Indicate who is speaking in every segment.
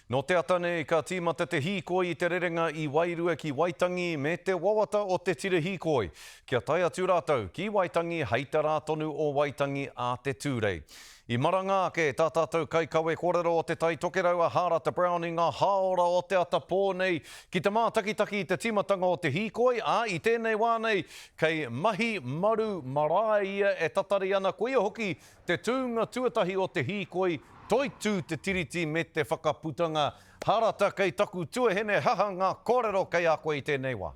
Speaker 1: Nō te ata nei ka tīmata te hīkoi i te rerenga i Wairua ki Waitangi me te wawata o te tira hīkoi kia tae atu rātou ki Waitangi hei te rā tonu o Waitangi a te Tūrei. I maranga ake tā tātou kaikawe kōrero o Te Tai Tokerau a Hārata Brown i ngā hāora o te ata pō nei ki te mātakitaki i te tīmatanga o te hīkoi, ā, i tēnei wā nei kei Mahi Maru marae ia e tatari ana koia hoki Te tūnga tuatahi o te hīkoi, toitū te Tiriti me te whakaputanga harata kei taku tuahine haha ngā kōrero kei a koe i tēnei wā.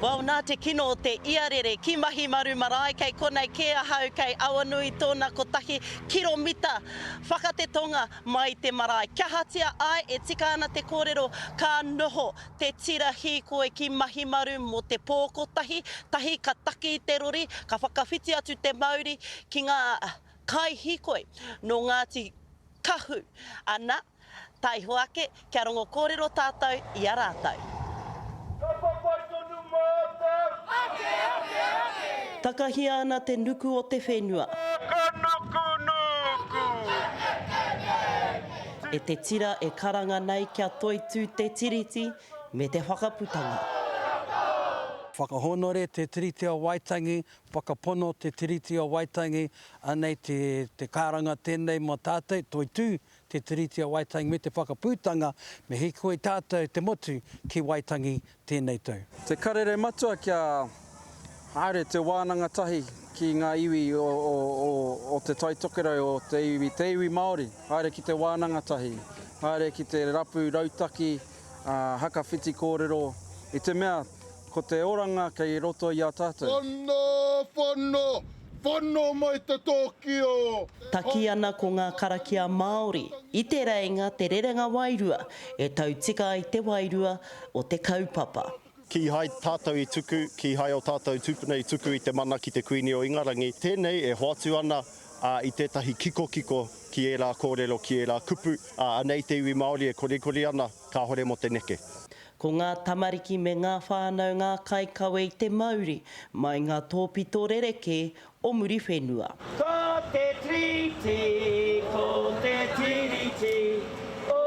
Speaker 2: Well, nā te kino o te iarere ki Mahimaru marae kei konei kē ahau kei Awanui tōna kotahi kiromita whaka te tonga mai i te marae. Kia ahatia ai e tika ana te kōrero ka noho te tira hīkoi ki Mahimaru mō te pō kotahi, tahi ka taki i te rori, ka whakawhiti atu te mauri ki ngā kaihīkoi nō Ngāti Kahu. Ana, taiho ake kia rongo kōrero tātou i a rātou.
Speaker 3: Ka whawhai tonu mātou! Ake, ake, ake!
Speaker 2: Takahia ana te nuku o te whenua.
Speaker 3: Ka nukunuku!
Speaker 2: E te tira e karanga nei kia toitū te Tiriti me te whakaputanga.
Speaker 4: Whakahōnore te Tiriti o Waitangi, whakapono te Tiriti o Waitangi, anei te te karanga tēnei mō tātou, toitū te Tiriti o Waitangi me te whakaputanga, me hīkoi tātou te motu ki Waitangi tēnei tau.
Speaker 5: Te karere matua kia haere te wānanga tahi ki ngā iwi o Te Tai Tokerau, o te iwi, te iwi Māori, haere ki te wānanga tahi, haere ki te rapu rautaki, haka whiti kōrero, i te mea ko te oranga kei roto i a tātou.
Speaker 3: Whano, whano, whano mai te Tōkio!
Speaker 2: Taki ana ko ngā karakia Māori i te reinga te rerenga wairua e tau tika ai te wairua o te kaupapa.
Speaker 6: Kīhai tātou i tuku, kīhai ō tātou tūpuna i tuku i te mana ki te Kuini o Ingarangi. Tēnei e hoatu ana i tētahi kikokiko ki ērā kōrero, ki ērā kupu. Anei te iwi Māori e korikori ana, kāhore mō te neke.
Speaker 2: Ko ngā tamariki me ngā whānau ngā kaikawe i te mauri mai ngā tōpito rerekē o Muriwhenua.
Speaker 7: Ko te Tiriti, ko te Tiriti o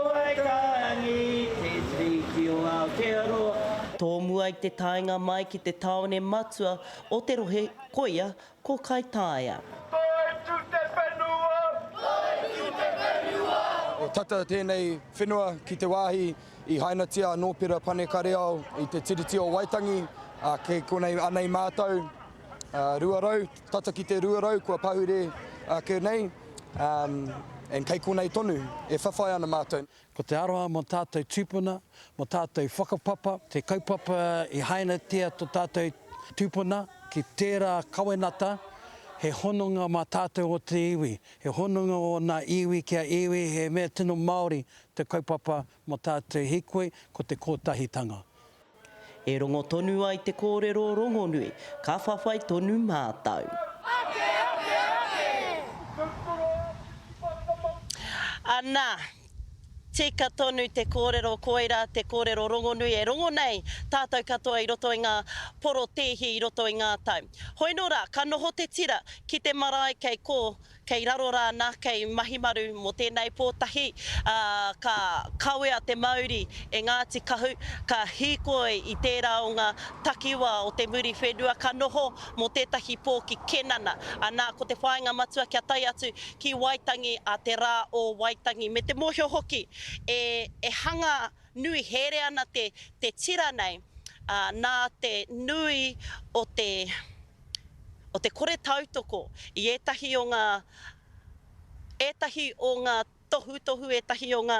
Speaker 7: Waitangi, te Tiriti o Aotearoa.
Speaker 2: Tōmua i te taenga mai ki te tāone matua o te rohe koia ko Kaitaia.
Speaker 3: Toitū te whenua! Toitū te whenua!
Speaker 5: E tata tēnei whenua ki te wāhi i hainatia a Nōpera Panekareao i te Tiriti o Waitangi, ā, kei konei anei mātou. 200, tata ki te 200 kua pahure ake nei, and kei konei tonu, e whawhai ana mātou.
Speaker 4: Ko te aroha mō tātou tūpuna, mō tātou whakapapa, te kaupapa i hainatia tō tātou tūpuna ki tērā kawenata, he hononga mā tātou o te iwi, he hononga o nā iwi ki a iwi, he mea tino Māori te kaupapa mō tātou hīkoi, ko te kōtahitanga.
Speaker 2: E rongo tonu ai te kōrero rongonui, ka whawhai tonu mātou.
Speaker 3: Ake, ake, ake!
Speaker 2: Ana, tika tonu te kōrero, koirā te kōrero rongonui e rongo nei tātou katoa i roto i ngā porotēhi i roto i ngā tau. Hoi nō rā, ka noho te tira ki te marae kei kō, Kei raro rā nā, kei Mahimaru mō tēnei pō tahi, ā, ka kawea te mauri e Ngāti Kahu, ka hīkoi i tērā o ngā takiwā o te Muriwhenua, ka noho mō tētahi pō ki Kenana, anā, ko te whāinga matua kia tae atu ki Waitangi a te rā o Waitangi, me te mōhio hoki e, e hanga nui here ana te, te tira nei, ā, nā te nui o te. o te kore tautoko i ētahi o ngā, ētahi o ngā tohutohu, ētahi o ngā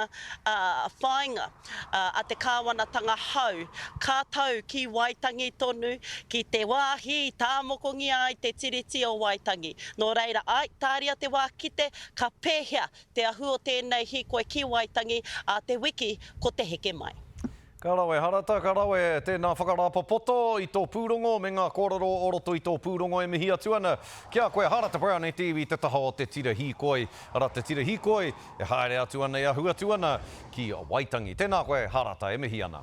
Speaker 2: whāinga a te kāwanatanga hou, ka tau ki Waitangi tonu, ki te wāhi i tāmokongia ai te Tiriti o Waitangi. Nō reira, āe, tāria te wā kite ka pēhea te ahu o tēnei hīkoi ki Waitangi ā te wiki ko te heke mai.
Speaker 1: Ka rawe Harata, ka rawe tēnā whakarāpopoto i tō pūrongo me ngā kōrero o roto i tō pūrongo e mihi atu ana ki a koe Harata Brown e te iwi i te taha o te tira hīkoi, arā te tira hīkoi e haere atu ana e ahu atu ana ki Waitangi. Tēnā koe Harata e mihi ana.